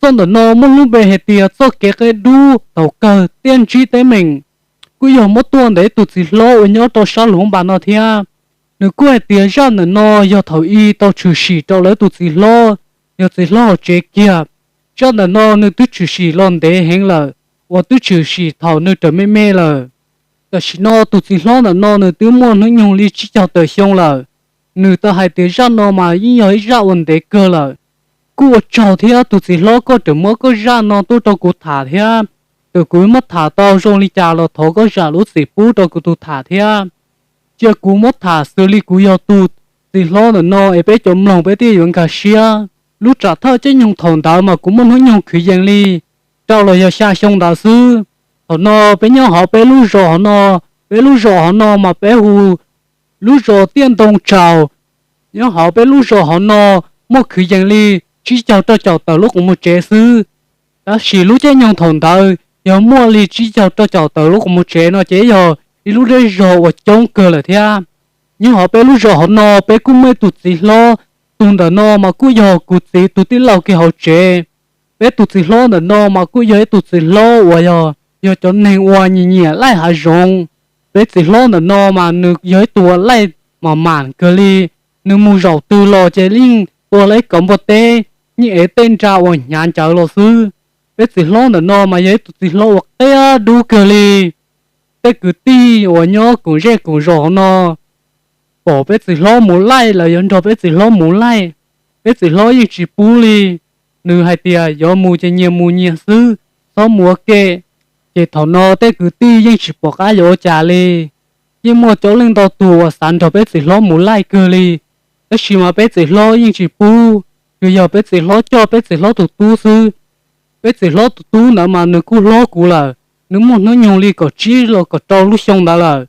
Txoj ntawm no muaj lub npe hais tias txoj kev qia dub thaum kawg tiaj ntsib teeb meem, kuj yog muab tuaj ntawm ib tug txiv hlob uas nyob rau sab luag npas no thiab. Nws kuj hais tias zaj ntawm no yog thaum ub tau tshwm sim rau lawv tus txiv hlob, yog txiv hlob hauv tsev kiag. Zaj ntawm no nws twb tshwm sim los ntev heev lawm, uas twb tshwm sim thaum nws raug me me lawm. Tam sim no tus txiv hlob ntawm no nws twb muaj hnub nyoog li tsib caug tawm xyoo lawm. Nws tau hais tias zaj no mas yeej yog ib zaj uas ntev kawg lawm. Kuj ua tsaug thiab tus txiv hlob koj tseem muab koj zaj no tuaj rau kuv tham thiab. Thaum kuv muab tham tau zoo li cas los thov koj zam lub txim pub rau kuv tus tham thiab. Cia kuv muab tham xws li kuv yog tus txiv hlob ntawm no es peb cov mloog peb thiaj yuav nkag siab. Lub tsam thawj caij nyoog thaum ntawd mas kuv muaj hnub nyoog kwv yees li rau los yog xya xyoo ntawd xwb. Thaum no peb nyob hauv peb lub zos hauv no, peb lub zos hauv no mas peb hu lub zos Tiaj Ntoo Tsaus. Nyob hauv peb lub zos hauv no muaj kwv yees li tsib caug rau caum tawm lub qhov muag tsev xwb. Tab sis lub caij nyoog thaum ntawd yog muaj li tsib caug rau caum tawm lub qhov muag tsev no ces yog ib lub zej zog uas coob kawg lawm thiab. Nyob hauv peb lub zos hauv no peb kuj muaj ib tug txiv hlob, tus ntawm no mas kuj yog kuv txiv tus tij laug kiag hauv tsev. Peb tus txiv hlob ntawm no mas kuj yog ib tug txiv hlob uas yog, yog cov neeg uas nyiam nyiam laij hav zoov. Peb txiv hlob ntawm no mas nws yog ib tug uas laij mam mam kawg li. Nws mus zaum twg los ces yeej tua lawv ib kom npua teb, yeej ev tej nra uas hnyav ncawv los xwb. Peb txiv hlob ntawm no mas yog ib tug txiv hlob uas qia dub kawg li. Tej kwv tij uas nyob koom zej koom zos hauv no pom peb txiv hlob mus laij lawv yuav nrog peb txiv hlob mus laij. Peb txiv hlob yeej tsis pub li. Nws hais tias yuav mus ces nyias mus nyias xwb, txhob mus ua ke. Ces thaum no tej kwv tij yeej tsis pom qab yuav ua cas li. Yeej muaj coob leej ntau tus uas xav nrog peb txiv hlob mus laij kawg li, tab sis mas peb txiv hlob yeej tsis pub, tsuas yog peb txiv hlob coj peb txiv hlob tus tub xwb. Peb txiv hlob tus tub ntawd mas nws kuj hlob kuv lawm, nws muaj hnub nyoog li kaum tsib los kaum rau lub xyoo ntawd lawm.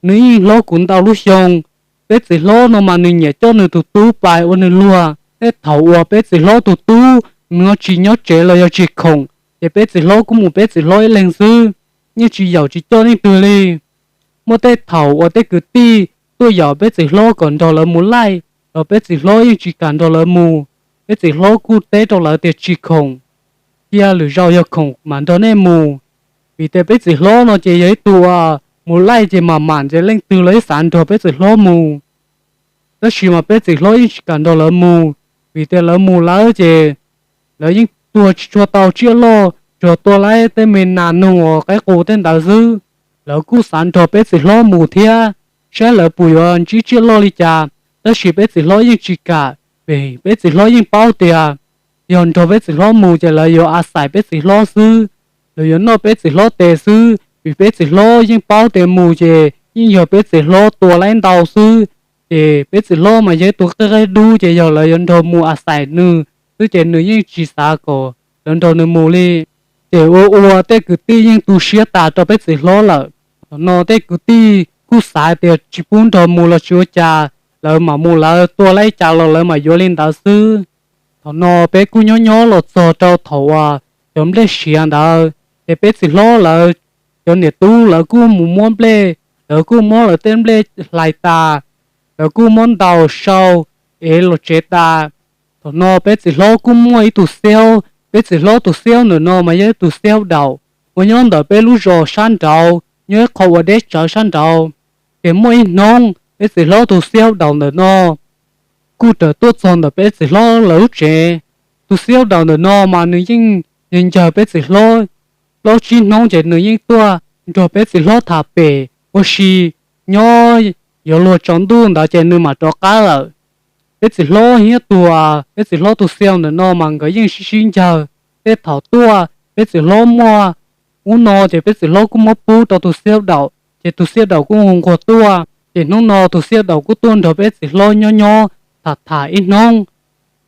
Nws yeej hlob kuv ntau lub xyoo. Peb txiv hlob no mas nws nyiam coj nws tus tub pais ua nws luag. Tej thaum uas peb txiv hlob tus tub nws tsis nyob tsev los yog tsis khoom, ces peb txiv hlob kuj mus peb txiv hlob ib leeg xwb, yeej tsis yaum tsis coj leej twg li. Muaj tej thaum uas tej kwv tij tuaj yaum peb txiv hlob kom nrog lawv mus laij, los peb txiv hlob yeej tsis kam nrog lawv mus. Peb txiv hlob kuj teb rau lawv tias tsis khoom, cia lwm zaus yog khoom mam nrog nej mus. Vim tias peb txiv hlob no ces yog ib tug uas mus laij ces mam mam ces leej twg los yeej xav nrog peb txiv hlob mus. Tab sis mas peb txiv hlob yeej tsis kam nrog lawv mus, vim tias lawv mus lawm ces lawv yeej tua tsis tshua tau tsiaj loj, tsuas tua lawm tej me nas noog uas qaib qus tej ntawd xwb. Lawv kuj xav nrog peb txiv hlob mus thiab, saib lawv puas yuav ntsib tsiaj loj li cas, tab sis peb txiv hlob yeej tsis kam, vim peb txiv hlob yeej paub tias yog nrog peb txiv hlob mus ces lawv yuav a xais peb txiv hlob xwb, lawv yuav noj peb txiv hlob tes xwb, vim peb txiv hlob yeej paub tias mus ces yeej yog peb txiv hlob tua lawm ntau xwb. Ces peb txiv hlob mas yog ib tug qia dub ces yog lawv yuav nrog mus a xais nws xwb ces nws yeej tsis xav kom lawv nrog nws mus li. Ces ua ua tej kwv tij yeej tu siab tas rau peb txiv hlob lawm. Thaum no tej kwv tij kuj xav tias tsis pub nrog mus los tsis ua cas, lawv mam mus lawv tua lawm ib cas los lawv mam yuav li ntawd xwb. Thaum no peb kuj nyob nyob los txog rau thaum uas cov nplej siav ntawd, ces peb txiv hlob lawv cov niam tub lawv kuj mus muab nplej, lawv kuj muab lawv tej nplej hlais tas, lawv kuj muab ntaus sau es los tsev tas. Thaum no peb txiv hlob kuj muaj ib tug xiaub, peb txiv hlob tus xiaub ntawm no mas yog ib tug xiaub daum uas nyob ntawm peb lub zos sab nraud, nyob ib qho uas deb tsawv sab nraud. Ces muaj ib hnub peb txiv hlob tus xiaub daum ntawm no kuj raws tuaj txog ntawm peb txiv hlob lawv lub tsev. Tus xiaub daum ntawm no mas nws yeej ncaws peb txiv hlob, plaub tsib hnub ces nws yeej tuaj nrog peb txiv hlob tham pem ua si, nyob yuav luag tsaus ntuj ntawd ces nws mam rov qab lawm. Peb txiv hlob thiab tus, peb txiv hlob tus xiaub ntawm no mas nkawd yeej sib sib ncaws. Tej thaum tuaj peb txiv hlob muaj ub no ces peb txiv hlob kuj muab pub rau tus xiaub daum, ces tus xiaub daum kuj nquag tuaj. Ces hnub no tus xiaub daum kuj tuaj nrog peb txiv hlob nyob nyob tham tham ib hnub.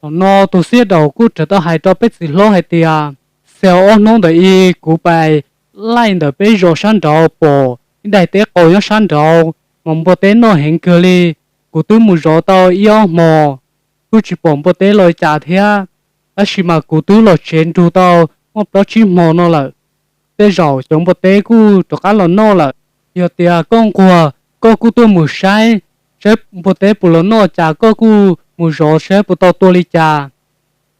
Thaum no tus xiaub daum kuj raws tau hais rau peb txiv hlob hais tias, xyov ob hnub ntawd kuv pais laij ntawm peb zos sab nraud pom ib daim teb qos nyob sab nraud mas npua teb noj heev kawg li. Kuv twb mus zov tau ib ob hmos, kuj tsis pom npua teb los cas thiab. Tab sis mas kuv twb los tsev nrug tau muaj plaub tsib hmo no lawm, tej zaum cov npua teb kuj rov qab los noj lawm. Yog tias koj nquag, koj kuj tuaj mus saib, saib npua teb puas los noj, cas koj kuj mus zov saib puas tau tua li cas.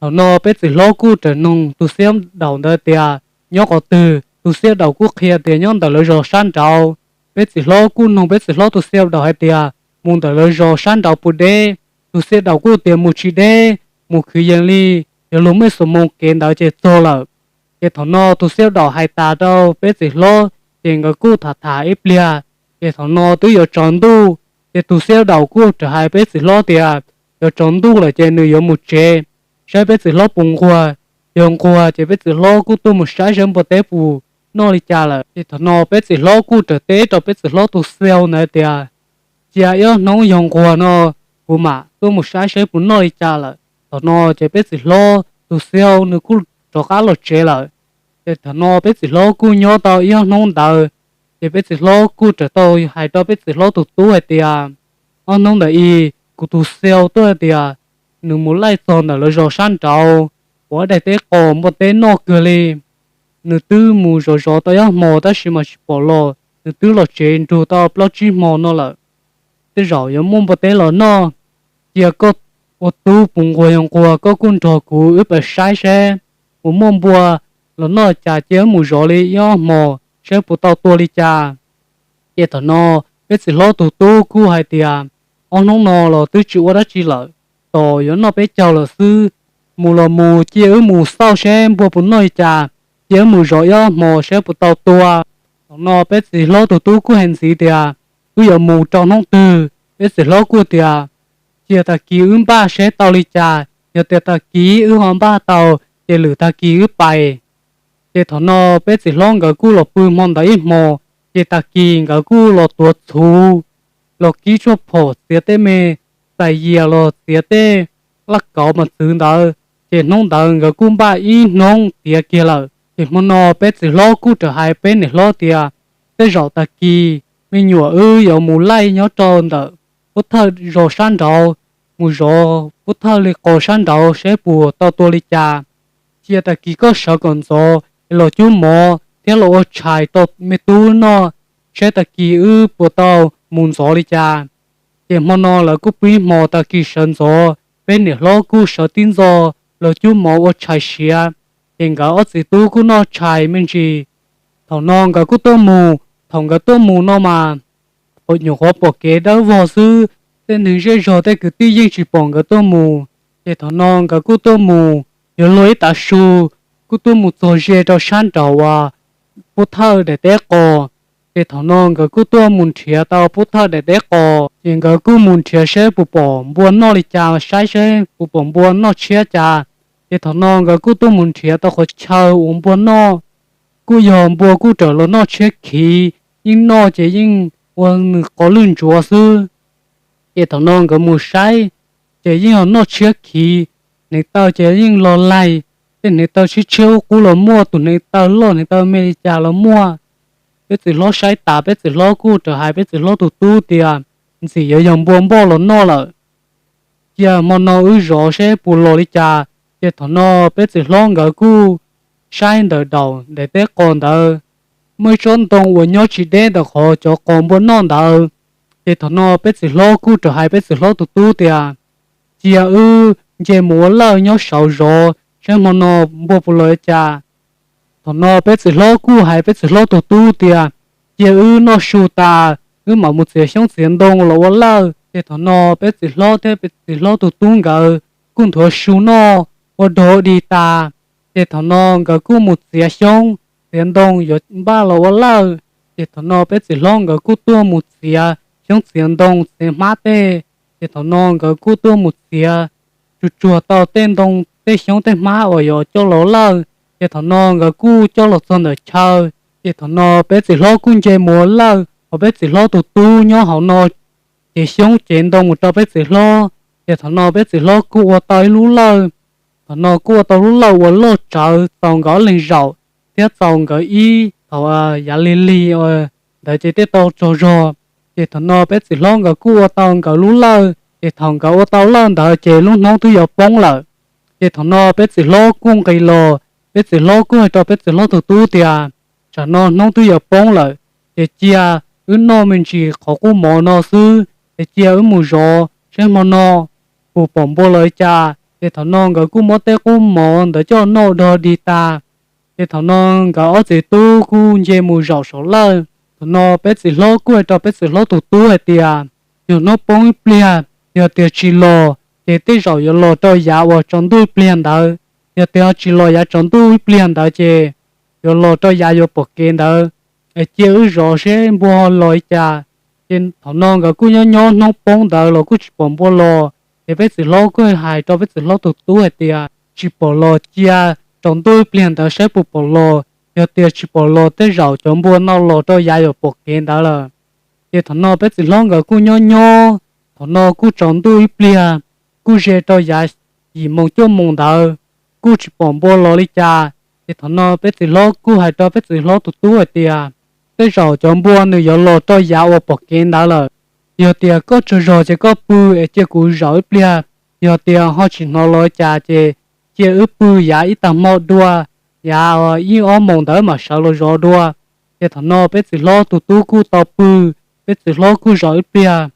Thaum no peb txiv hlob kuj rawm noog tus xiaus daum ntawd tias nyob qhov twg. Tus xiaus daum kuj qhia tias nyob ntawm lawv zos sab nraud. Peb txiv hlob kuj noog peb txiv hlob tus xiaus daum hais tias mus ntawm lawv zos sab nraud puas deb. Tus xiaus daum kuj tias mus tsis deb, mus khwv yees li, yog luag muaj ib xuab moos kev ntawd ces txog lawm. Ces thaum no tus xiaus daum hais tas rau peb txiv hlob, ces nkawd kuj tham tham ib pliag, ces thaum no twb yuav tsaus ntuj. Ces tus xiaus daum kuj rawm hais peb txiv hlob tias yuav tsaus ntuj lawm ces nws yuav mus tsev, saib peb txiv hlob puas nquag. Yog nquag ces peb txiv hlob kuj tuaj mus saib saib npua teb puas noj li cas lawm. Ces thaum no peb txiv hlob kuj rawm teb rau peb txiv hlob tus xiaus ntawd tias cia ib ob hnub yog nquag no kuv mam tuaj mus saib saib puas noj li cas lawm. Thaum no ces peb txiv hlob tus xiaus nws kuj rov qab los tsev lawm. Ces thaum no peb txiv hlob kuj nyob tau ib ob hnub ntawd, ces peb txiv hlob kuj rawm tau hais rau peb txiv hlob tus tub hais tias ob hnub ntawd ib kuv tus xiaus tuaj tias nws mus laij txog ntawm lawv zos sab nraud, ua daim teb qos npua teb noj kawg li. Nws twb mus zov zov tau ib hmos tab sis mas tsis pom los, nws twb los tsev nrug tau plaub tsib hmo no lawm. Tej zaum yuav muaj npua teb los noj. Cia koj ua tub puas nquag yog nquag koj kuj nrog kuv wb pab saib seb puas muaj npua los noj cas, cia wb mus zov li ib ob hmos saib puas tau tua li cas. Ces thaum no peb txiv hlob tus tub kuj hais tias ob hnub no los twb tsis ua dab tsi lawm, tos yuav noj peb caug lawm xwb. Mus los mus, cia wb mus xauj seb npua puas noj li cas, cia wb mus zov ib ob hmos saib puas tau tua. Thaum no peb txiv hlob tus tub kuj hais ntxiv tias wb yuav mus rau hnub twg. Peb txiv hlob kuj tias cia tag kis wb npaj seb tau li cas, yog tias tag kis wb ho npaj tau ces lwm tag kis wb pais. Ces thaum no peb txiv hlob nkawd kuj los pw hmo ntawd ib hmos, ces tag kis nkawd kuj los tuav txhuv, los kib tshuaj phom txiav tej me txais yias los txiav tej laj kauv mas txwv ntawd, ces hnub ntawd nkawd kuj npaj ib hnub tiav kiag lawm. Ces hmo no peb txiv hlob kuj rawm hais peb niam hlob tias tej zaum tag kis me nyuam wb yuav mus laij nyob rau ntawm pub thawj zos sab nraud, mus zov pub thawj li qos sab nraud seb puas tau tua li cas. Cia tag kis koj sawv kom ntxov es los cub mov thiab los ua tshais rau me tub noj, saib tag kis wb puas tau mus ntxov li cas. Ces hmo no lawv kuj pib hmo tag kis sawv ntxov, peb niam hlob kuj sawv tib ntxov los cub mov ua tshais siav, ces nkawd ob txiv tub kuj noj tshais me ntsis. Thaum no nkawd kuj tuaj mus, thaum nkawd tuaj mus no mas nyuam qhuav pom kev dawb vog xwb, tej neeg zej zog tej kwv tij yeej tsis pom nkawd tuaj mus. Ces thaum no nkawd kuj tuaj mus, yuav luag ib tav su, kuj tuaj mus txog ze rau sab nraud uas pub thawj daim teb qos. Ces thaum no nkawd kuj tuaj mus nrhiav tau pub thawj daim teb qos, ces nkawd kuj mus nrhiav seb puas pom npua noj li cas, saib seb puas pom npua noj tshiab cas. Ces thaum no nkawd kuj tuaj mus nrhiav tau qhov chaw uas npua noj, kuj yog npua kuj rawm los noj tshiab khiv, yeej noj ces yeej ua nws qos lwj ntsuav xwb. Ces thaum no nkawd mus saib, ces yeej yog noj tshiab khiv, hneev taw ces yeej los laig, tej hneev taw tshiab tshiab qub qub los muaj, tus hneev taw loj hneev taw me li cas los muaj. Peb txiv hlob saib tas, peb txiv hlob kuj rawm hais peb txiv hlob tus tub tias ntxim yuav yog npua npoj los noj lawm, cia hmo no wb zov seb puas los li cas. Ces thaum no peb txiv hlob nkawd kuj saib ntawm daum daim teb qos ntawd, muaj ib tsob ntoo uas nyob tsis deb ntawm qhov cov qos npua noj ntawd. Ces thaum no peb txiv hlob kuj rawm hais peb txiv hlob tus tub tias cia wb nce mus ua lawj nyob saud zov seb hmo no npua puas los li cas. Thaum no peb txiv hlob kuj hais peb txiv hlob tus tub tias cia wb noj su tas, wb mam mus txiav xyoob txiav ntoo los ua lawj. Ces thaum no peb txiv hlob thiab peb txiv hlob tus tub nkawd kuj nthuav su noj ua dog dig tas. Ces thaum no nkawd kuj mus txiav xyoob txiav ntoo yuav npaj los ua lawj. Ces thaum no peb txiv hlob nkawd kuj tuaj mus txiav xyoob txiav ntoo txiav hmab tej. Ces thaum no nkawd kuj tuaj mus txiav tsuag tsuag tau tej ntoo tej xyoob tej hmab uas yuav coj los ua lawj. Ces thaum no nkawd kuj coj los txog ntawm chaw. Ces thaum no peb txiv hlob kuj nce mus ua lawj, hos peb txiv hlob tus tub nyob hauv no cev xyoob cev ntoo mus rau peb txiv hlob. Ces thaum no peb txiv hlob kuj ua tau ib lub lawj. Thaum no kuj ua tau lub lawj uas loj tsawv txaus nkawd ob leeg zaum, thiab txaus nkawd ib thaum yav lig lig ntawd ces thiaj tau tsaug zog. Ces thaum no peb txiv hlob nkawd kuj ua tau nkawd lub lawj. Ces thaum nkawd ua tau lawj ntawd ces lub hnub twb yuav poob lawm. Ces thaum no peb txiv hlob kuj nqis los, peb txiv hlob kuj hais rau peb txiv hlob tus tub tias tsam no hnub twb yuav poob lawm, ces cia wb noj me ntsis qhov qub mov no xwb, ces cia wb mus zov seb hmo no puas pom npua los li cas. Ces thaum no nkawd kuj muab tej qub mov ntawd coj noj dog dig tas. Ces thaum no nkawd ob txiv tub kuj nce mus zaum saum lawj. Thaum no peb txiv hlob kuj hais rau peb txiv hlob tus tub hais tias, yog hnub poob ib pliag, yog tias tsis los ces tej zaum yuav los rau yav uas tsaus ntuj ib pliag ntawd. Yog tias tsis los yav tsaus ntuj ib pliag ntawd ces yuav los rau yav yuav pom kev ntawd, es cia wb zov seb npua los li cas. Ces thaum no nkawd kuj nyob nyob hnub poob ntawd los kuj tsis pom npua los, ces peb txiv hlob kuj hais rau peb txiv hlob tus tub hais tias tsis pom los cia tsaus ntuj ib pliag ntawd saib puas pom los, yog tias tsis pom los tej zaum cov npua no los rau yav yuav pom kev ntawd lawm. Ces thaum no peb txiv hlob nkawd kuj nyob nyob, thaum no kuj tsaus ntuj ib pliag, kuj ze rau yav yim moos cuaj moos ntawd, kuj tsis pom npua los li cas. Ces thaum no peb txiv hlob kuj hais rau peb txiv hlob tus tub hais tias, tej zaum cov npua nws yuav los rau yav uas pom kev ntawd lawm. Yog tias koj tsaug zog ces koj pw es cia kuv zaum ib pliag. Yog tias ho tsis hnov los cas ces cia wb pw yav ib tag hmo dua, yav ib ob moos ntawd mam sawv los zov dua. Ces thaum no peb txiv hlob tus tub kuj tau pw, peb txiv hlob kuj zaum ib pliag,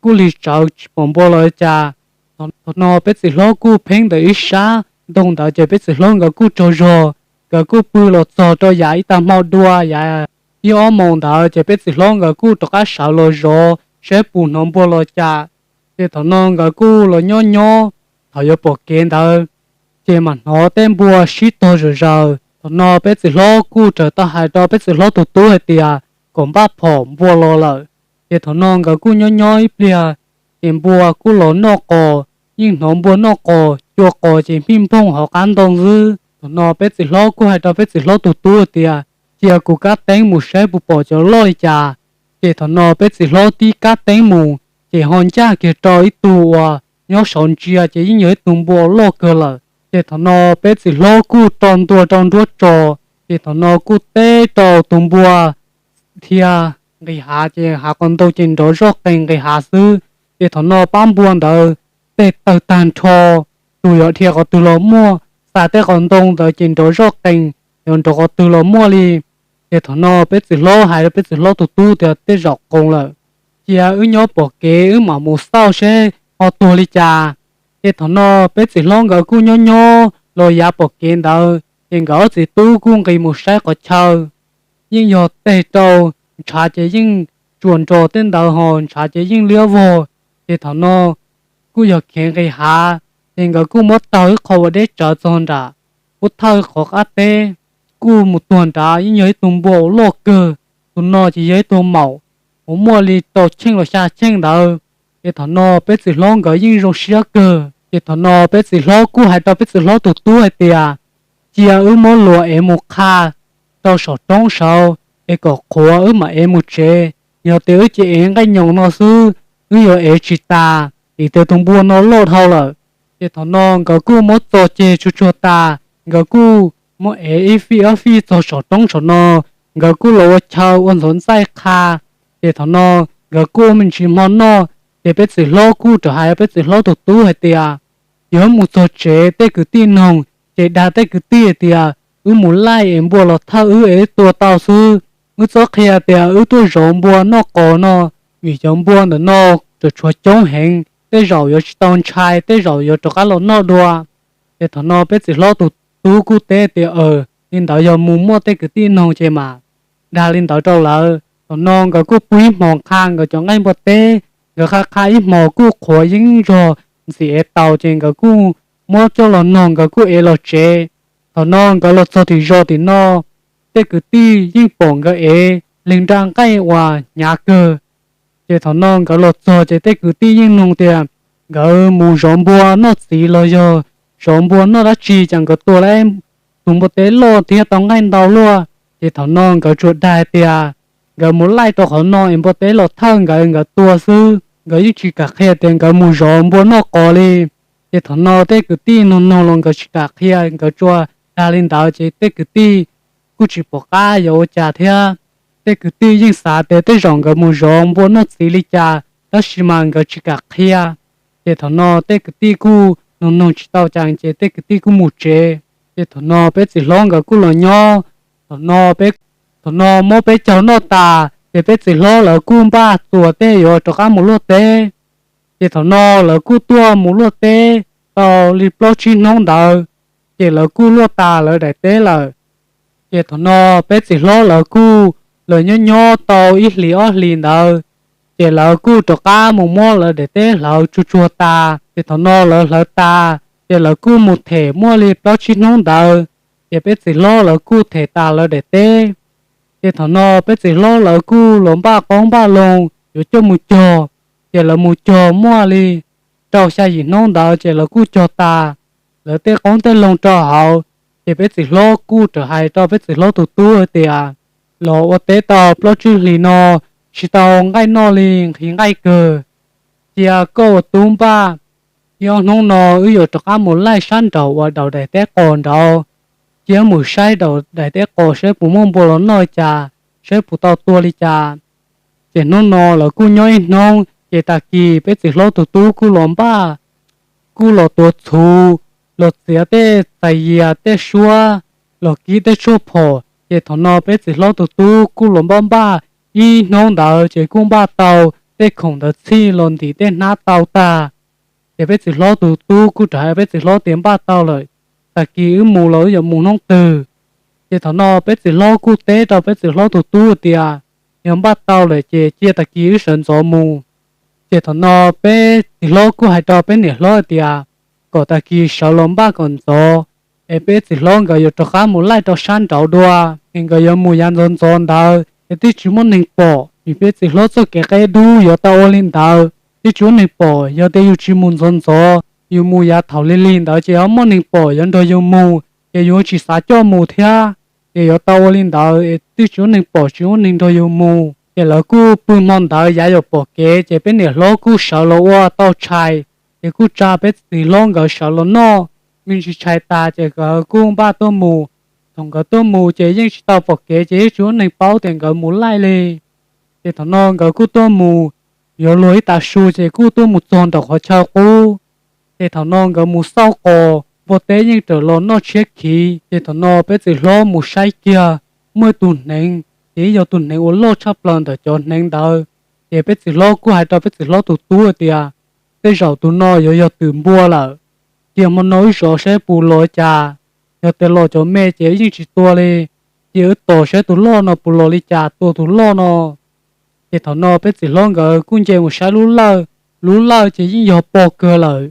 kuj li tsawv tsis pom npua los cas. Thaum no peb txiv hlob kuj pheeb ntawm ib sab ntoo ntawd ces peb txiv hlob nkawd kuj tsaug zog, nkawd kuj pw los txog rau yav ib tag hmo dua, yav ib ob moos ntawd ces peb txiv hlob nkawd kuj rov qab sawv los zov saib puas hnov npua los cas. Ces thaum no nkawd kuj los nyob nyob, thaum yuav pom kev ntawd ces mam hnov tej npua sib tog zom zaws. Thaum no peb txiv hlob kuj raws tau hais rau peb txiv hlob tus tub hais tias kom npaj phom npua los lawm. Ces thaum no nkawd kuj nyob nyob ib pliag, ces npua kuj los noj qos, yeej hnov npua noj qos, cua qos ces mij npoog hauv qab ntoo xwb. Thaum no peb txiv hlob kuj hais rau peb txiv hlob tus tub tias, cia kuv kab teeb mus saib puas pom cov loj li cas. Ces thaum no peb txiv hlob tib kab teeb mus, ces ho ncaj kiag rau ib tug uas nyob saum ntsia ces yeej yog ib tug npua loj kawg lawm. Ces thaum no peb txiv hlob kuj rau ntua rau nruab tso, ces thaum no kuj teb rau tus npua thiab nqis hav, ces hav qos ntoo ces nrov zoj qees nqis hav xwb. Ces thaum no pab npua ntawd tej tawg tag nrho, tus yuav dhia qhov twg los muaj, xa tej qos ntoo ntawd ces nrov zoj qees, yuav nrov qhov twg los muaj li. Ces thaum no peb txiv hlob hais rau peb txiv hlob tus tub tias tej zaum qoos lawm, cia wb nyob pom kev wb mam mus xauj seb ho tuag li cas. Ces thaum no peb txiv hlob nkawd kuj nyob nyob los yav pom kev ntawd, ces nkawd ob txiv tub kuj nqis mus saib qhov chaw. Yeej yog teg rau, ntshav ces yeej tsuas nrog tej ntawd ho ntshav ces yeej liab vog. Ces thaum no kuj yog khiav nqis hav, ces nkawd kuj muab taug ib qho ua deb tsawv txog nram ub thawj qhov qab teb, kuj mus tuag nrad yeej yog ib tug npua uas loj kawg. Tus no ces yog ib tug maum uas muaj li rau cheej los xya cheej ntawd. Ces thaum no peb txiv hlob nkawd yeej zoo siab kawg. Ces thaum no peb txiv hlob kuj hais rau peb txiv hlob tus tub hais tias, cia wb muab luas ev mus qha rau saum roob saud, es kom qhuav wb mam ev mus tsev. Yog tias wb cia ev nqaij nyoos no xwb, wb yuav ev tsis tas, vim tias tus npua no loj dhau lawm. Ces thaum no nkawd kuj muab txo ceg tsuag tsuag tas, nkawd kuj muab ev ib fij ob fij txog saum roob saum no, nkawd kuj los ua chaw ua ntxuav ntxaij qha. Ces thaum no nkawd kuj ua me ntsis hmo noj, ces peb txiv hlob kuj rov hais peb txiv hlob tus tub hais tias, yog wb mus txog tsev tej kwv tij noog, ces dag tej kwv tij hais tias wb mus laij es npua los thawj wb es wb tua tau xwb. Wb txhob qhia tias wb tuaj zov npua noj qos no, vim cov npua ntawm no tseem tshuav coob heev, tej zaum yuav tsis tau ntshai, tej zaum yuav rov qab los noj dua. Ces thaum no peb txiv hlob tus tub kuj teb tias, aws, li ntawd yog mus muaj tej kwv tij noog ces mam dag li ntawd rau lawv. Thaum no nkawd kuj pw ib hmos qha nkawd cov nqaij npua teb, nkawd qha qha ib hmos kuj qhuav yeeb zog ntxim ev taus, ces nkawd kuj muab coj los nog nkawd kuj ev los tsev. Thaum no nkawd los txog tim zos tim no, tej kwv tij yeej pom nkawd ev leeg nra nqaij uas hnyav kawg. Ces thaum no nkawd los txog ces tej kwv tij yeej nug tias nkawd mus zov npua noj txiv los yog zov npua noj dab tsi cas nkawd tua tau tus npua teb loj thiab tau nqaij ntau luaj. Ces thaum no nkawd tsuas dag tias nkawd mus laij rau qhov no es npua teb los thawj nkawd, nkawd tua xwb, nkawd yeej tsis kam qhia tias nkawd mus zov npua noj qos li. Ces thaum no tej kwv tij nug nug los nkawd tsis kam qhia, nkawd tsuas dag li ntawd ces tej kwv tij kuj tsis pom qab yuav ua cas thiab. Tej kwv tij yeej xav tias tej zaum nkawd mus zov npua noj txiv li cas, tab sis mas nkawd tsis kam qhia. Ces thaum no tej kwv tij kuj nug nug tsis tau cas ces tej kwv tij kuj mus tsev. Ces thaum no peb txiv hlob nkawd kuj los nyob. Thaum no, thaum no muab peb caug noj tas ces peb txiv hlob lawv kuj npaj txuas tej yuav rov qab mus luaj teb. Ces thaum no lawv kuj tuaj mus luaj teb, tau li plaub tsib hnub ntawd, ces lawv kuj luaj tas lawv daim teb lawm. Ces thaum no peb txiv hlob lawv kuj, lawv nyob nyob tau ib hlis ob hlis ntawd, ces lawv kuj rov qab mus muab lawv daim teb hlawv tsuag tsuag tas. Ces thaum no lawv hlawv tas, ces lawv kuj mus them muaj li plaub tsib hnub ntawd, ces peb txiv hlob lawv kuj them tas lawv daim teb. Ces thaum no peb txiv hlob lawv kuj los npaj qoob npaj loo yuav coj mus cog, ces lawv mus cog muaj li rau xya yim hnub ntawd ces lawv kuj cog tas lawv tej qoob tej loo rau hauv. Ces peb txiv hlob kuj rov hais rau peb txiv hlob tus tub tias, los ua teb tau plaub tsib hlis no tsis tau nqaij noj li, nqhis nqaij kawg. Cia koj ua tub npaj, ib ob hnub no wb yuav rov qab mus laij sab nraud uas daus daim teb qos nraud, cia mus saib daus daim teb qos saib puas muaj npua los noj li cas, saib puas tau tua li cas. Ces hnub no lawv kuj nyob ib hnub, ces tag kis peb txiv hlob tus tub kuj los npaj, kuj los tuav txhuv, los txiav tej txais yias tej suab, los kib tej tshuaj phom. Ces thaum no peb txiv hlob tus tub kuj los npaj npaj ib hnub ntawd ces kuj npaj tau tej khoom ntawd txhij los ntim tej hnab tau tag. Ces peb txiv hlob tus tub kuj rov hais peb txiv hlob tias npaj tau lawm, tag kis wb mus los wb yuav mus hnub twg? Ces thaum no peb txiv hlob kuj teb rau peb txiv hlob tus tub tias, yog npaj tau lawm ces cia tag kis wb sawv ntxov mus. Ces thaum no peb txiv hlob kuj hais rau peb niam hlob tias, kom tag kis sawv los npaj kom ntxov, es peb txiv hlob nkawd yuav rov qab mus laij rau sab nraud dua, es nkawd yuav mus yav ntxov ntxov ntawd es twb tsis muaj neeg pom, vim peb txiv hlob txoj kev qeb dub yuav tau ua li ntawd, twb tsis muaj neeg pom. Yog tias yus tsis mus ntxov ntxov, yus mus yav thaum lig lig ntawd ces ho muaj neeg pom yuav nrog yus mus, ces yus tsis xav coj mus thiab, ces yuav tau ua li ntawd es twb tsis muaj neeg pom tsis muaj neeg nrog yus mus. Ces lawv kuj pw hmo ntawd, yav yuav pom kev ces peb niam hlob kuj sawv los ua tau tshais, ces kuj tsa peb txiv hlob nkawd sawv los noj me ntsis tshais tas ces nkawd kuj npaj tuaj mus. Thaum nkawd tuaj mus ces yeej tsis tau pom kev ces yeej tsis muaj neeg paub tias nkawd mus laij li. Ces thaum no nkawd kuj tuaj mus, yuav luag ib tav su ces kuj tuaj mus txog nraum qhov chaw qub. Ces thaum no nkawd mus xauj qos, npua teb yeej rawm los noj tshiab khiv. Ces thaum no peb txiv hlob mus saib kiag, muaj ib tug hneev, ces ib yog tus hneev uas loj tshaj plaws ntawm cov hneev ntawd. Ces peb txiv hlob kuj hais rau peb txiv hlob tus tub tias, tej zaum tus no yuav yog twm npua lawm. Cia hmo no wb zov saib puas los li cas. Yog tias los cov me ces yeej tsis tua li. Cia wb tos saib tus loj no puas los li cas, tua tus loj no. Ces thaum no peb txiv hlob nkawd kuj nce mus saib lub lawj. Lub lawj ces yeej yog pog kawg lawm,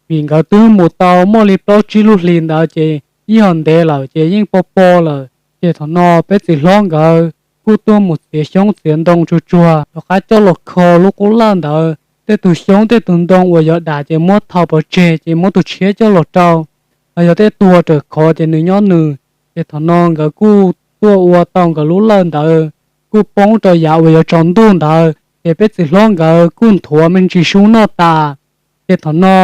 vim nkawd twb mus tau muaj li plaub tsib lub hlis ntawd ces yeej yog ntev lawm ces yeej pog pog lawm. Ces thaum no peb txiv hlob nkawd kuj tuaj mus txiav xyoob txiav ntoo tsuag tsuag rov qab coj los kho lub qub lawj ntawd. Tej tug xyoob tej tug ntoo uas yuav dam ces muab thau pov tseg ces muab tus tshiab coj los rau. Ho yog tej tuag raws khov ces nws nyob nws. Ces thaum no nkawd kuj tuaj ua tau nkawd lub lawj ntawd, kuj poob rau yav uas yuav tsaus ntuj ntawd ces peb txiv hlob nkawd kuj nthuav me ntsis sub noj tas. Ces thaum no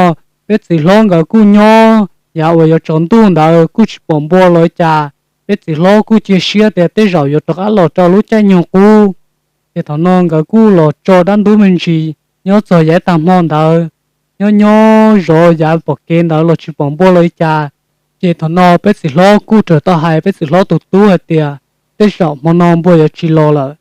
peb txiv hlob nkawd kuj nyob, yav uas yuav tsaus ntuj ntawd kuj tsis pom npua los li cas. Peb txiv hlob kuj cia siab tias tej zaum yuav rov qab los rau lub caij nyoog qub. Ces thaum no nkawd kuj los tso dab ntub me ntsis, nyob txog yav ib tag hmo ntawd, nyob nyob zov yav pom kev ntawd los tsis pom npua los li cas. Ces thaum no peb txiv hlob kuj raws tau hais peb txiv hlob tus tub hais tias, tej zaum hmo no npua yuav tsis los lawm.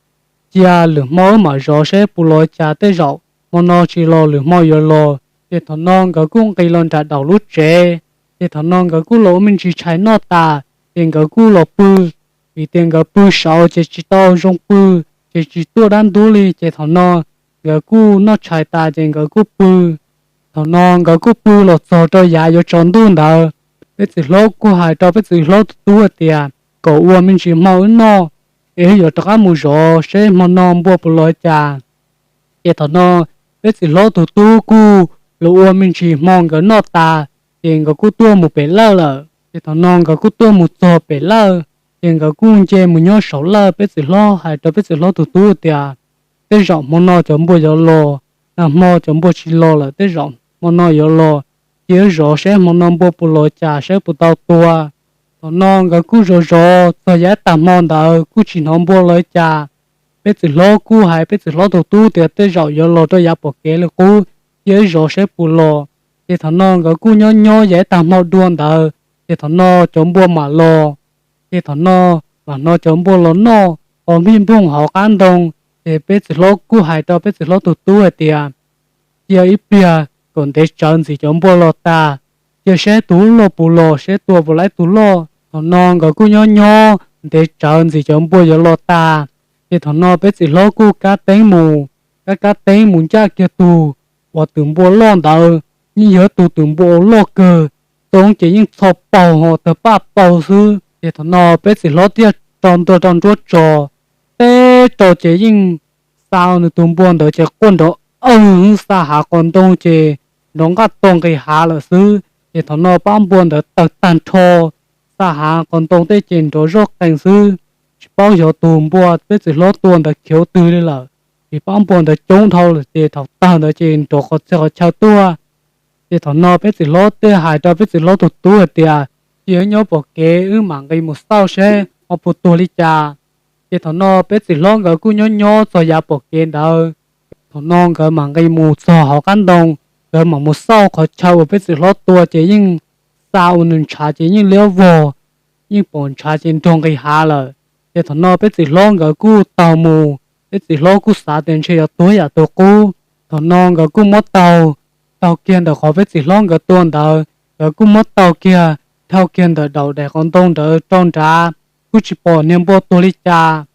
Cia lwm hmo wb mam zov saib puas los li cas, tej zaum hmo no tsis los lwm hmo yuav los. Ces thaum no nkawd kuj nqis los nram daum lub tsev. Ces thaum no nkawd kuj los ua me ntsis tshais noj tas, ces nkawd kuj los pw, vim tias nkawd pw saud ces tsis tau zoo pw, ces tsis tuaj dab ntub li. Ces thaum no nkawd kuj noj tshais tas ces nkawd kuj pw. Thaum no nkawd kuj pw los txog rau yav yuav tsaus ntuj ntawd, peb txiv hlob kuj hais rau peb txiv hlob tus tub hais tias, kom ua me ntsis hmo wb noj, es wb yuav rov qab mus zov saib hmo no npua puas los li cas. Ces thaum no peb txiv hlob tus tub kuj los ua me ntsis hmo nkawd noj tas, ces nkawd kuj tuaj mus pem lawj lawm. Ces thaum no nkawd kuj tuaj mus txog pem lawj, ces nkawd kuj nce mus nyob saum lawj. Peb txiv hlob hais rau peb txiv hlob tus tub tias, tej zaum hmo no cov npua yuav los, nag hmo cov npua tsis los lawm, tej zaum hmo no yuav los. Cia wb zov saib hmo no npua puas los li cas, saib puas tau tua. Thaum no nkawd kuj zov zov txog yav ib tag hmo ntawd kuj tsis hnov npua los li cas. Peb txiv hlob kuj hais peb txiv hlob tus tub tias, tej zaum yuav los rau yav pom kev li qub, cia wb zov saib puas los. Ces thaum no nkawd kuj nyob nyob yav ib tag hmo dua ntawd, ces thaum no cov npua mam los. Ces thaum no mam hnov cov npua los noj qos npij npoog hauv qab ntoo. Ces peb txiv hlob kuj hais rau peb txiv hlob tus tub hais tias, cia ib pliag kom ntev tsawv ntxim cov npua los tas, cia saib tus loj puas los, saib tua puas laib tus loj. Thaum no nkawd kuj nyob nyob ntev tsawv ntxim cov npua yuav los tas, ces thaum no peb txiv hlob kuj kab teeb mus, kab kab teeb mus ncaj kiag tus uas twm npua loj ntawd, yeej yog tus twm npua uas loj kawg, txoob ces yeej txho paug ho tawg paj paug xwb. Ces thaum no peb txiv hlob thiaj rau ntua rau nruab tso, teb rau ces yeej xa nws tus npua ntawd ces quaj nrov awg, xa hav qos ntoo ces nrov nqaj to nqis hav lawm xwb. Ces thaum no pab npua ntawd tawg tag nrho, xa hav qos ntoo tej ces nrov zoj qees xwb. Tsis paub xyov tus npua peb txiv hlob tua ntawd khiav twg li lawm, vim pab npua ntawd coob dhau lawm ces thaum tawg ntawd ces nrov qhov txhia qhov chaw tuaj. Ces thaum no peb txiv hlob thiaj hais rau peb txiv hlob tus tub hais tias, cia wb nyob pom kev wb mam nqis mus xauj seb ho puas tuag li cas. Ces thaum no peb txiv hlob nkawd kuj nyob nyob txog yav pom kev ntawd. Thaum no nkawd mam nqis mus txog hauv qab ntoo, nkawd mam mus xauj qhov chaw uas peb txiv hlob tua ces yeej xa uas nws ntshav ces yeej liab vog, yeej pom ntshav ces nrog nqis hav lawm. Ces thaum no peb txiv hlob nkawd kuj taug mus, peb txiv hlob kuj xav tias ntshe yuav tuag yam tuag qub. Thaum no nkawd kuj muab taug, taug kiag ntawm qhov peb txiv hlob nkawd tua ntawd, nkawd kuj muab taug kiag, dhau kiag ntawm daum daim qos ntoo ntawd rau nrad, kuj tsis pom niag npua tuag li cas.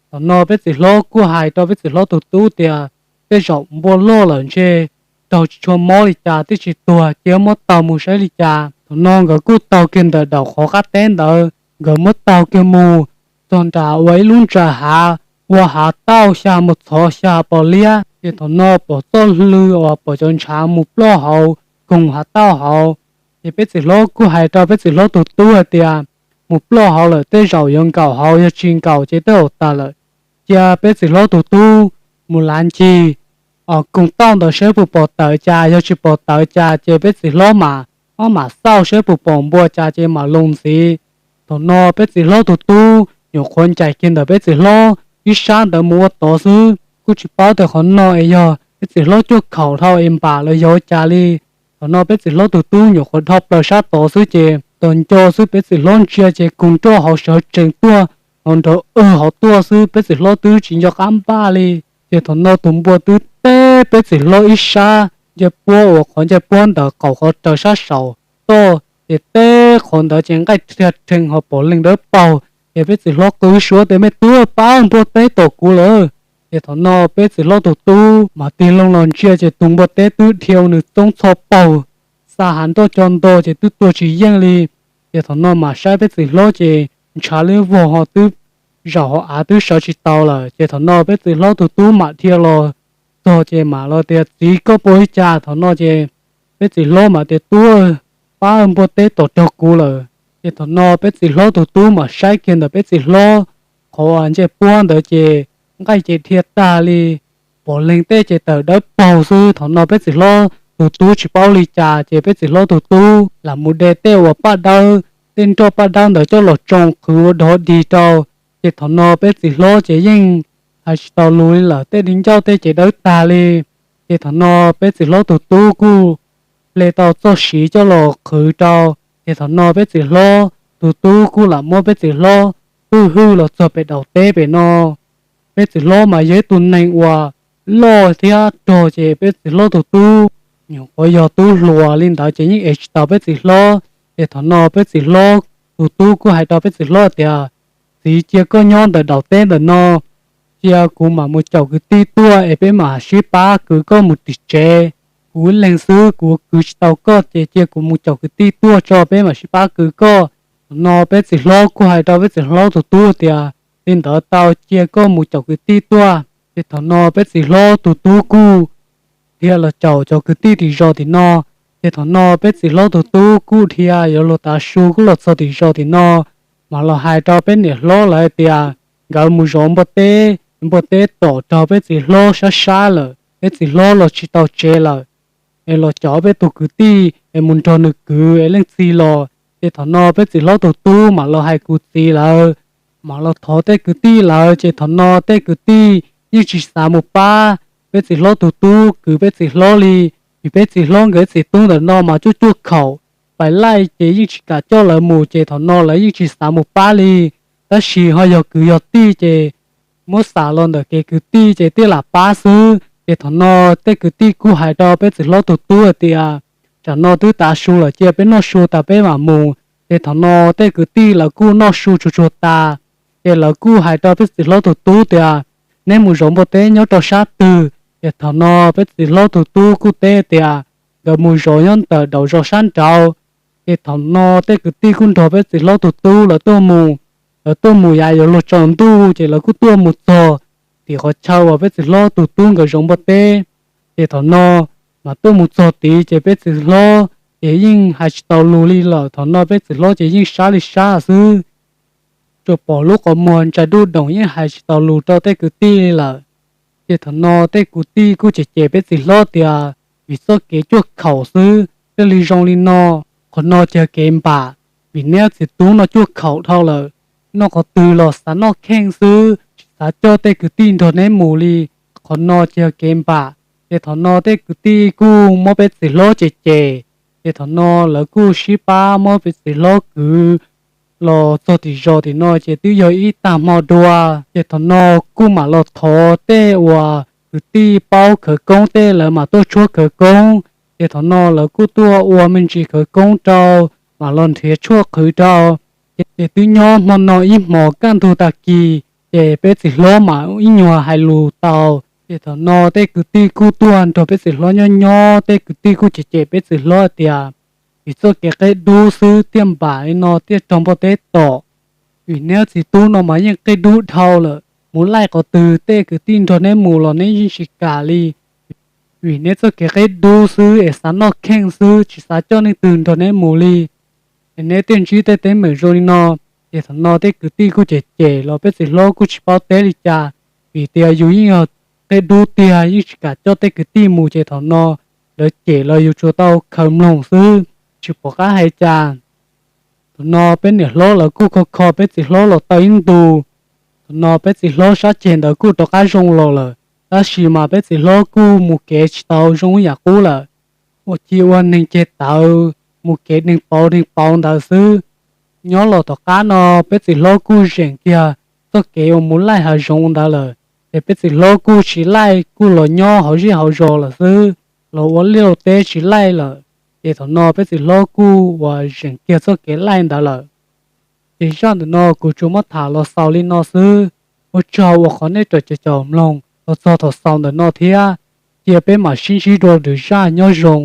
Thaum no peb txiv hlob kuj hais rau peb txiv hlob tus tub tias, tej zaum npua loj lawm ntshe raug tsis tshua mob li cas, twb tsis tuag, cia muab taug mus saib li cas. Thaum no nkawd kuj taug kiag ntawm daum qhov qab teb ntawd, nkawd muab taug kiag mus txog nram ua ib lub ntsa hav, ua hav tauj xya mus txhov xya pos liab. Ces thaum no pom txoj hlw uas pom cov ntshav mus ploj hauv koog hav tauj hauv. Ces peb txiv hlob kuj hais rau peb txiv hlob tus tub hais tias, mus ploj hauv lawm tej zaum yuav nkaum hauv, yog tsis nkaum ces tej zaum tawm lawm. Cia peb txiv hlob tus tub mus lav ncig koog tauj ntawd saib puas pom tawm cas, yog tsis pom tawm cas ces peb txiv hlob mam ob mam xauj saib puas pom npua cas ces mam los ntxiv. Thaum no peb txiv hlob tus tub nyuam qhuav ncaim kiag ntawm peb txiv hlob ib sab ntawd mus ua tod xwb, kuj tsis paub tias qhov no es yog peb txiv hlob cuaj khaum dhau es npam los yog ua cas li. Thaum no peb txiv hlob tus tub nyuam qhuav dhau plaws sab tod xwb ces tos nco xwb peb txiv hlob ntsia ces koog nroj hauv sawv tsees tuaj, hauv nrov ua hauv tuaj xwb, peb txiv hlob twb tsis nco qab npaj li. Ces thaum no tus npua twb teb peb txiv hlob ib sab ncej puab uas qhov ncej puab ntawd qaum qhov raws sab saum toj, ces teb qhov ntawd ces nqaij rhiaj rhees ho pom leeg dawb paug. Ces peb txiv hlob qw suab tias, me tub, pab npua teb tom kuv lawm. Ces thaum no peb txiv hlob tus tub mam tig loo los ntsia ces tus npua teb twb dhia ua nws txoob txho paug, xa hav nroj co nto ces twb tua tsis yeej li. Ces thaum no mam saib peb txiv hlob ces ntshav liab vog ho twb zaum hauv av twb sawv tsis tau lawm. Ces thaum no peb txiv hlob tus tub mam dhia los txog ces mam los tias, txiv, koj puas ua li cas? Thaum no ces peb txiv hlob mam tias, tub, pab npua teb tom raug kuv lawm. Ces thaum no peb txiv hlob tus tub mam saib kiag ntawm peb txiv hlob qhov ncej puab ntawd ces nqaij ces dhia tag li, pom leeg tej ces tawm dawb paug xwb. Thaum no peb txiv hlob tus tub tsis paub li cas ces peb txiv hlob tus tub lam mus de tej uas paj dawb, tej nroj paj dawb ntawd coj los tsoo qhwv ua dog dig rau. Ces thaum no peb txiv hlob ces yeej hais tsis tau lus li lawm, tej di ncauj tej ces dawb tag li. Ces thaum no peb txiv hlob tus tub kuj hle tau txoj siv coj los qhwv rau. Ces thaum no peb txiv hlob tus tub kuj lam muab peb txiv hlob hwj hwj los txog pem daus teb pem no. Peb txiv hlob mas yog ib tug neeg uas loj thiab rog ces peb txiv hlob tus tub nyuam qhuav yog tub hluas li ntawd ces yeej ev tsis tau peb txiv hlob. Ces thaum no peb txiv hlob tus tub kuj hais rau peb txiv hlob tias, txiv, cia koj nyob ntawm daus teb ntawm no, cia kuv mam mus caum kwv tij tuaj es peb mam sib pab kwv koj mus tim tsev. Kuv ib leeg xwb kuv kwv tsis tau koj ces cia kuv mus caum kwv tij tuaj tso peb mam sib pab kwv koj. Thaum no peb txiv hlob kuj hais rau peb txiv hlob tus tub tias, li ntawd tau, cia koj mus caum kwv tij tuaj. Ces thaum no peb txiv hlob tus tub kuj dhia los caum cov kwv tij tim zos tim no. Ces thaum no peb txiv hlob tus tub kuj dhia yuav luag tav su kuj los txog tim zos tim no, mas los hais rau peb niam hlob lawv tias nkawd mus zov npua teb, npua teb tom raug peb txiv hlob sab sab lawm, peb txiv hlob los tsis tau tsev lawm, es los caum peb tus kwv tij es mus nrog nws kwv es leej txiv los. Ces thaum no peb txiv hlob tus tub mam los hais kuv txiv lawv, mam los thov tej kwv tij lawv. Ces thaum no tej kwv tij yeej tsis xav mus pab peb txiv hlob tus tub kwv peb txiv hlob li, vim peb txiv hlob nkawd txiv tub ntawm no mas cuaj cuaj khaum, pais laij ces yeej tsis kam coj lawv mus. Ces thaum no lawv yeej tsis xav mus pab li. Tab sis ho yog kwv yog tij ces muab xam los ntawm kev kwv tij ces thiaj lam pab xwb. Ces thaum no tej kwv tij kuj hais rau peb txiv hlob tus tub hais tias, tsam no twb tav su lawm, cia peb noj su tas peb mam mus. Ces thaum no tej kwv tij lawv kuj noj su tsuag tsuag tas, ces lawv kuj hais rau peb txiv hlob tus tub tias, neb mus zov npua teb nyob rau sab twg? Ces thaum no peb txiv hlob tus tub kuj teb tias, nkawd mus zov nyob ntawm daum zos sab nraud. Ces thaum no tej kwv tij kuj nrog peb txiv hlob tus tub lawv tuaj mus. Lawv tuaj mus yav yuav luag tsaus ntuj ces lawv kuj tuaj mus txog tim qhov chaw uas peb txiv hlob tus tub nkawd zov npua teb. Ces thaum no mas tuaj mus txog tid ces peb txiv hlob ces yeej hais tsis taus lus li lawm. Thaum no peb txiv hlob ces yeej sab li sab xwb, tsuas pom lub qhov muag ntsa duj doom yeej hais tsis taus lus rau tej kwv tij li lawm. Ces thaum no tej kwv tij kuj cem cem peb txiv hlob tias, vim txoj kev cuaj khaum xwb thiaj li zoo li no, qhov no ces yog kev npam, vim neb txiv tub no cuaj khaum dhau lawm, noj qhov twg los xav noj kheej xwb tsis xav coj tej kwv tij nrog neb mus li, qhov no ces yog kev npam. Ces thaum no tej kwv tij kuj muab peb txiv hlob cem cem, ces thaum no lawv kuj sib pab muab peb txiv hlob kwv los txog tim zos tim no ces twb yog ib tag hmo dua. Ces thaum no kuj mam los thov tej uas kwv tij paub khawv koob tej lawv mam tuaj tshuab khawv koob. Ces thaum no lawv kuj tuaj ua me ntsis khawv koob rau, mam los nrhiav tshuaj qhwv rau. Ces twb nyob hmo no ib hmos kaj ntug tag kis, ces peb txiv hlob mam ib nyuag hais lus tau. Ces thaum no tej kwv tij kuj tuaj nrog peb txiv hlob nyob nyob, tej kwv tij kuj cem cem peb txiv hlob tias, vim txoj kev qeb dub xwb thiaj npam li no thiaj raug npua teb tom. Vim neb txiv tub no mas yeej qeb dub dhau lawm, mus laij qhov twg tej kwv tij nrog neb mus los neb yeej tsis kam li. Vim neb txoj kev qeb dub xwb es xav noj kheej xwb tsis xav coj leej twg nrog neb mus li, es neb thiaj ntsib tej teeb meem zoo li no. Ces thaum no tej kwv tij kuj cem cem los peb txiv hlob kuj tsis paub teb li cas, vim tias yus yeej yog qeb dub tiag yeej tsis kam coj tej kwv tij mus. Ces thaum no lawv cem los yus tsuas tau khaws mloog xwb, tsis pom qab hais cas. Thaum no peb niam hlob lawv kuj kho kho peb txiv hlob los tau ib ntus. Thaum no peb txiv hlob sab ceg ntawd kuj rov qab zoo los lawm, tab sis mas peb txiv hlob kuj mus kev tsis tau zoo yam qub lawm, ua ci ua neeg ceg tawv, mus kev neeg pauv neeg pauv ntawd xwb. Nyob los tom qab no peb txiv hlob kuj zeem kiag txoj kev uas mus laij hav zoov ntawd lawm, ces peb txiv hlob kuj tsis laij, kuj los nyob hauv zej hauv zos lawm xwb, los ua liaj ua teb tsis laij lawm. Ces thaum no peb txiv hlob kuj uas zeem kiag txoj kev laij ntawd lawm. Ces zaj ntawm no kuv tsuas muab tham los xaus li no xwb. Ua tsaug uas qhov nej tseem caum mloog los txog thaum xaus ntawm no thiab. Cia peb mam sib ntsib dua lwm zaj, nyob zoo.